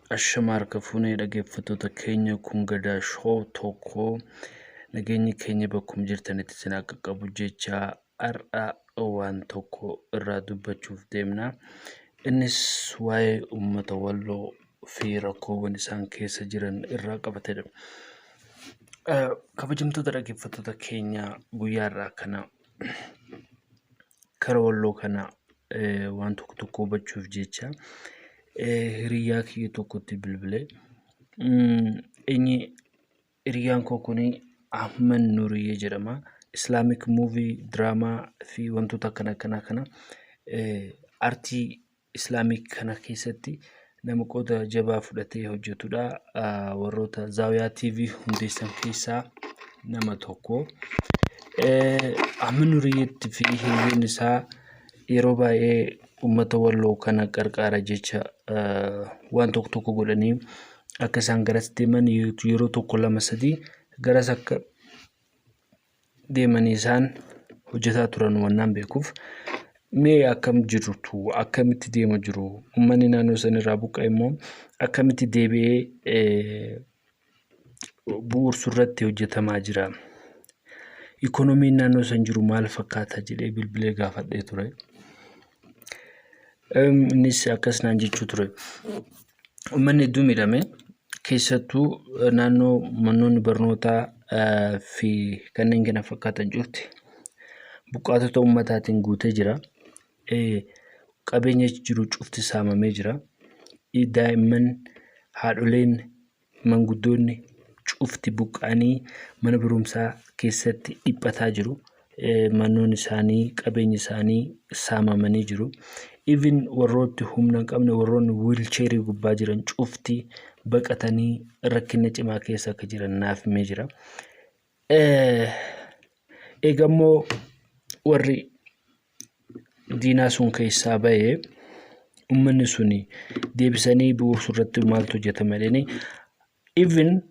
Ashama harka fuunee dhaggeeffattoota keenya, kun Gadaa Show tokko. Nageenyi keenya bakkuma jirtanitti isin akka qabu jecha, har'a waan tokko irraa dubbachuuf deemna. Innis waa'ee uummata Walloo fi rakkoowwan isaan keessa jiran irraa qabatedha. Kabajamtoota dhaggeeffattoota keenya, guyyaa irraa kana kara Walloo kana waan tokko tokko hubachuuf jecha hiriyaa kiyya tokkotti bilbilee. Inni hiriyaan koo kun Ahmad Nuriyyee jedhama. Islamic movie, diraamaa fi wantoota akkana akkanaa kana, artii Islamic kana keessatti nama qooda jabaa fudhatee hojjetudha. Warroota Zaawiyaa TV hundeessan keessaa nama tokko. Ahmad Nuriyyeetti fi hiriyoonni isaa yeroo baay'ee uummata Walloo kana qarqaara jecha waan tokko tokko godhanii akka isaan garas deeman, yeroo tokko, lama, sadii garas akka deemanii isaan hojjetaa turan wannaan beekuuf, mee akkam jirtu, akkamitti deema jiru, uummanni naannoo sanirraa buqqa'e immoo akkamitti deebi'ee bu'uursu irratti hojjetamaa jira. Ikoonomiin naannoo san jiru maal fakkaata jedhee bilbilee gaafadhee ture. Innis akkas naan jechuu ture. Uummanni hedduu miidhame, keessattuu naannoo manoonni barnootaa fi kanneen kana fakkaatan cufti buqqaatota uummataatiin guutee jira. Qabeenya jiru cufti saamamee jira. Daa'imman, haadholeen, manguddoonni cufti buqqa'anii mana barumsaa keessatti dhiphataa jiru. Manoonni isaanii, qabeenyi isaanii saamamanii jiru. Even warrooti humna hin qabne, warroonni wheelchairii gubbaa jiran cufti baqatanii rakkina cimaa keessa akka jiran naaf himee jira. Egaa immoo warri diinaa sun keessaa bahee uummanni sun deebisanii bu'uursuu irratti maaltu hojjetama jedhanii, even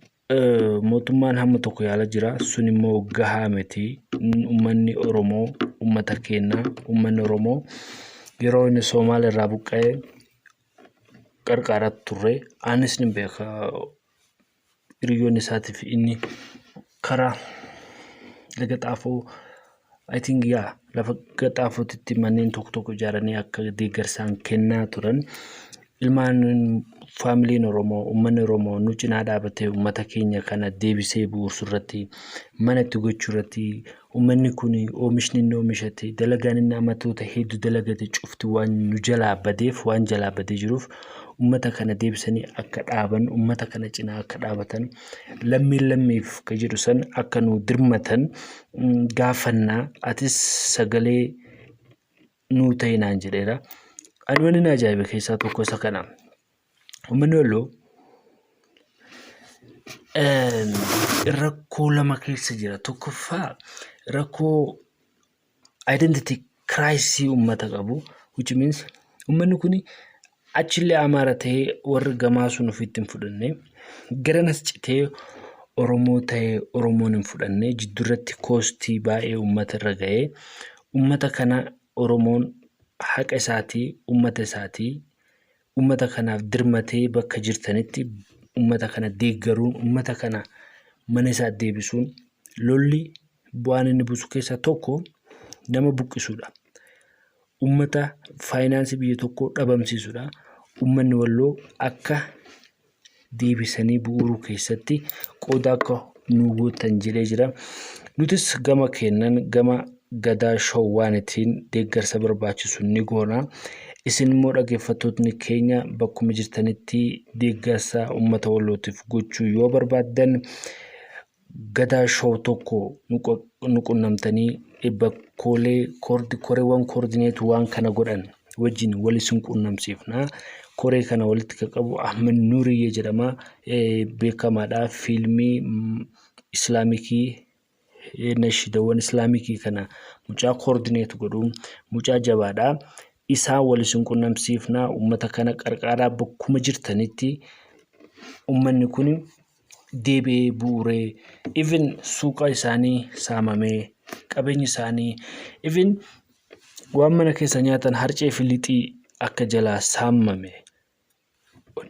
mootummaan hamma tokko yaala jira, sun immoo gahaa miti. Uummanni Oromoo uummata keenya. Uummanni Oromoo yeroo inni Soomaal irraa buqqa'ee qarqaaraa turre, anis ni beeka. Hiriyoonni isaatiif inni karaa Laga Xaafoo, I think, yaa lafa Xaafootitti manneen tokko tokko ijaaranii akka deeggarsaan kennaa turan. Ilmaan faamiliin Oromoo, uummanni Oromoo nu cinaa dhaabatee uummata keenya kana deebisee bu'uursuu irratti, mana itti gochuu irratti, uummanni kun oomishni inni oomishate, dalagaan inni amatoota hedduu dalagate cufti waan nu jalaa badeef, waan jalaa badee jiruuf, uummata kana deebisanii akka dhaaban, uummata kana cinaa akka dhaabatan, lammiin lammiif ka jedhu san akka nu dirmatan gaafannaa, atis sagalee nuu ta'e naan jedheera. Ani wanni na ajaa'ibe keessaa tokko isa kana. Uummanni Walloo rakkoo lama keessa jira. Tokkoffaa, rakkoo identity crisis uummata qabu, which means uummanni kun achillee Amaara ta'ee warri gamaa sun ofiitti hin fudhanne, garanas citee Oromoo ta'ee Oromoon hin fudhanne. Jidduurratti costii baay'ee uummata irra ga'ee, uummata kana Oromoon haqa isaatii, uummata isaatii, uummata kanaaf dirmatee bakka jirtanitti uummata kana deeggaruun, uummata kana mana isaa deebisuun, lolli bu'aan inni buusu keessaa tokko nama buqqisuudha. Uummata faayinaansii biyya tokkoo dhabamsiisuudha. Uummanni Walloo akka deebisanii bu'uuruu keessatti qooda akka nu gootan jedhee jira. Nutis gama keennan, gama Gadaa Show waanitiin deeggarsa barbaachisu ni goona. Isin immoo dhaggeeffattootni keenya bakkuma jirtanitti deeggarsa uummata Wallootiif gochuu yoo barbaaddan, Gadaa Show tokko nu qunnamtanii bakkoolee koreewwan coordinate waan kana godhan wajjin wal isin qunnamsiifna. Koree kana walitti kan qabu Ahmed Nuriyyee jedhama. Beekamaadha. Fiilmii Islaamikii, nashiidawwan Islaamikii kana mucaa coordinate godhu, mucaa jabaadha. Isaan wal isin qunnamsiifna. Uummata kana qarqaaraa bakkuma jirtanitti. Uummanni kun deebi'ee bu'uuree, even suuqa isaanii saamamee, qabeenyi isaanii, even waan mana keessa nyaatan harcee fi lixii akka jalaa saamame.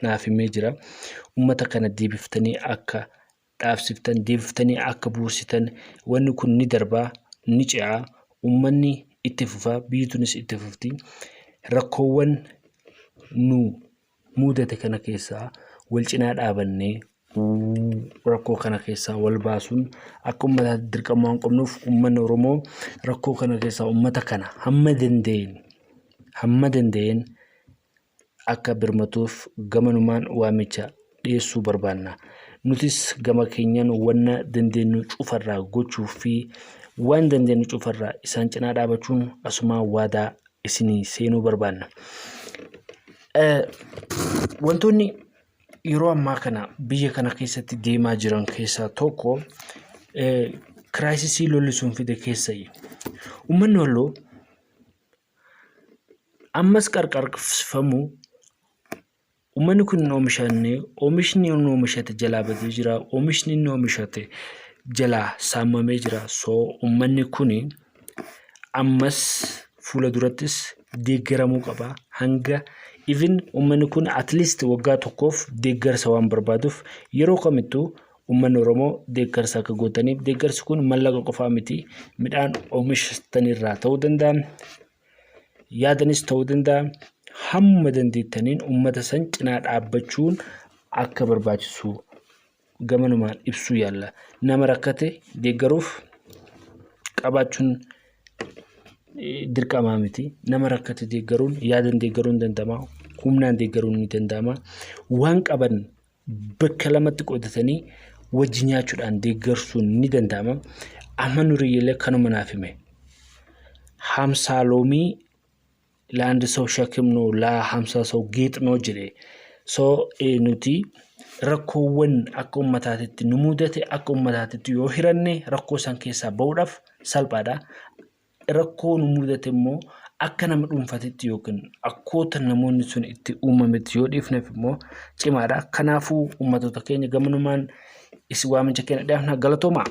naaf himee jira. Uummata kana deebiftanii akka dhaabsiftan, deebiftanii akka buusitan, wanni kun ni darbaa, ni ce'aa, uummanni itti fufaa, biyyi tunis itti fufti. Rakkoowwan nu mudate kana keessaa wal cinaa dhaabannee rakkoo kana keessaa wal baasuun akka uummataatti dirqama waan qabnuuf, uummanni Oromoo rakkoo kana keessaa uummata kana hamma danda'een akka birmatuuf gamanumaan waamicha dhiyeessuu barbaanna. Nutis gama keenyaan wanna dandeenyu cufarraa gochuu fi waan dandeenyu cufarraa isaan cinaa dhaabachuun asumaa waadaa isinii seenuu barbaanna. Wantoonni yeroo ammaa kana biyya kana keessatti deemaa jiran keessaa tokko crisisii lolli sun fide keessayi. Uummanni Walloo ammas qarqarsifamu. Uummanni kun hin oomishanne, oomishni inni oomishate jalaa badee jira, oomishni inni oomishate jalaa saamamee jira. So uummanni kun ammas fuula durattis deeggaramuu qaba. Hanga even uummanni kun at least waggaa tokkoof deeggarsa waan barbaaduuf, yeroo kamittuu uummanni Oromoo deeggarsa akka gootaniif. Deeggarsi kun mallaqa qofaa miti, midhaan oomishatanirraa ta'uu danda'a, yaadanis ta'uu danda'a. Hamma dandeettaniin uummata san cinaa dhaabbachuun akka barbaachisu gamanumaan ibsuu yaalla. Nama rakkate deeggaruuf qabaachuun dirqamaa miti. Nama rakkate deeggaruun yaadan deeggaruun danda'ama. Humnaan deeggaruun ni danda'ama. Waan qaban bakka lamatti qodatanii wajji nyaachuudhaan deeggarsuun ni danda'ama. Amma nuriyyillee kanuma naaf hime. 50 ሎሚ ለአንድ ሰው ሸክም ነው፣ ለ50 ሰው ጌጥ ነው jedhe. So nuti rakkoowwan akka uummataatitti nu mudate akka uummataatitti yoo hiranne rakkoo san keessaa bahuudhaaf salphaadha. Rakkoo nu mudate immoo akka nama dhuunfaatitti yookiin akkoota namoonni sun itti uumametti yoo dhiifneef immoo cimaadha. Kanaafuu uummatoota keenya gamanumaan isin waamicha keenya dhiyaafna, galatoomaa.